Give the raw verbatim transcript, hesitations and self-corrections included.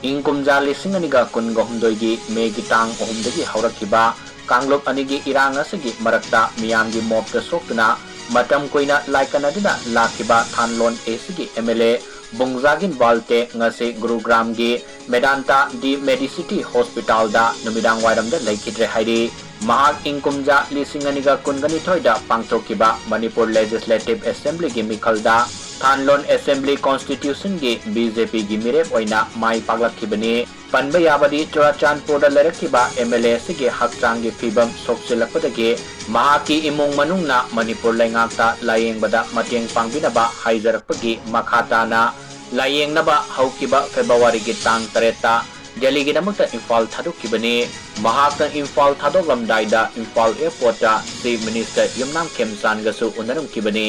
ꯏꯪ ꯀꯨꯝꯖꯥ ꯂꯤꯁꯤꯡ ꯑꯅꯤꯒ ꯀꯨꯟꯒ ꯍꯨꯝꯗꯣꯏꯒꯤ ꯃꯦꯒꯤ ꯇꯥꯡ ꯑꯍꯨꯝꯗꯒꯤ ꯍꯧꯔꯛꯈꯤꯕ ꯀꯥꯡꯂꯨꯞ ꯑꯅꯤꯒꯤ ꯏꯔꯥꯡ ꯑꯁꯤꯒꯤ ꯃꯔꯛꯇ ꯃꯤꯌꯥꯝꯒꯤ ꯃꯣꯞꯇ ꯁꯣꯛꯇꯨꯅ ꯃꯇꯝ ꯀꯨꯏꯅ ꯂꯥꯏꯀꯠꯅꯗꯨꯅ ꯂꯥꯛꯈꯤꯕ ꯊꯥꯟꯂꯣꯟ ꯑꯦꯁꯤꯒꯤ ꯑꯦꯝ ꯑꯦꯜ ꯑꯦ ꯕꯨꯡꯖꯥꯒꯤꯟ ꯋꯥꯜꯇꯦ ꯉꯁꯤ ꯒꯨꯔꯨꯒ꯭ꯔꯥꯝꯒꯤ ꯃꯦꯗꯥꯟꯇꯥ ꯗꯤ ꯃꯦꯗꯤꯁꯤꯇꯤ ꯍꯣꯁꯄꯤꯇꯥꯜꯗ ꯅꯨꯃꯤꯗꯥꯡ ꯋꯥꯏꯔꯝꯗ ꯂꯩꯈꯤꯗ꯭ꯔꯦ ꯍꯥꯏꯔꯤ꯫ ꯃꯍꯥꯛ ꯏꯪ ꯀꯨꯝꯖꯥ ꯂꯤꯁꯤꯡ ꯑꯅꯤꯒ ꯀꯨꯟꯒ ꯅꯤꯊꯣꯏꯗ ꯄꯥꯡꯊꯣꯛꯈꯤꯕ ꯃꯅꯤꯄꯨꯔ ꯂꯦꯖꯤꯁꯂꯦꯇꯤꯚ ꯑꯦꯁꯦꯝꯕ꯭ꯂꯤꯒꯤ ꯃꯤꯈꯜꯗ ꯊꯥꯟꯂꯣꯟ ꯑꯦꯁꯦꯝꯕ꯭ꯂꯤ ꯀꯣꯟꯁꯇꯤꯇ꯭ꯌꯨꯁꯟꯒꯤ ꯕꯤ ꯖꯦ ꯄꯤꯒꯤ ꯃꯤꯔꯦꯞ ꯑꯣꯏꯅ ꯃꯥꯏ ꯄꯥꯛꯂꯛꯈꯤꯕꯅꯤ꯫ ꯄꯟꯕ ꯌꯥꯕꯗꯤ, ꯆꯨꯔꯥꯆꯥꯟꯄꯨꯔꯗ ꯂꯩꯔꯛꯈꯤꯕ ꯑꯦꯝ ꯑꯦꯜ ꯑꯦ ꯑꯁꯤꯒꯤ ꯍꯛꯆꯥꯡꯒꯤ ꯐꯤꯕꯝ ꯁꯣꯛꯆꯤꯜꯂꯛꯄꯗꯒꯤ ꯃꯍꯥꯛꯀꯤ ꯏꯃꯨꯡ ꯃꯅꯨꯡꯅ ꯃꯅꯤꯄꯨꯔ ꯂꯩꯉꯥꯛꯇ ꯂꯥꯌꯦꯡꯕꯗ ꯃꯇꯦꯡ ꯄꯥꯡꯕꯤꯅꯕ ꯍꯥꯏꯖꯔꯛꯄꯒꯤ ꯃꯈꯥ ꯇꯥꯅ ꯂꯥꯌꯦꯡꯅꯕ ꯍꯧꯈꯤꯕ ꯐꯦꯕ꯭ꯔꯨꯋꯥꯔꯤꯒꯤ ꯇꯥꯡ ꯇꯔꯦꯠꯇ ꯗꯦꯜꯂꯤꯒꯤꯗꯃꯛꯇ ꯏꯝꯐꯥꯜ ꯊꯥꯗꯣꯛꯈꯤꯕꯅꯤ꯫ ꯃꯍꯥꯛꯅ ꯏꯝꯐꯥꯜ ꯊꯥꯗꯣꯛꯂꯝꯗꯥꯏꯗ ꯏꯝꯐꯥꯜ ꯑꯦꯌꯔꯄꯣꯔꯠꯇ ꯆꯤꯐ ꯃꯤꯅꯤꯁꯇꯔ ꯌꯨꯝꯅꯥꯝ ꯈꯦꯝꯆꯥꯟꯒꯁꯨ ꯎꯅꯔꯝꯈꯤꯕꯅꯤ꯫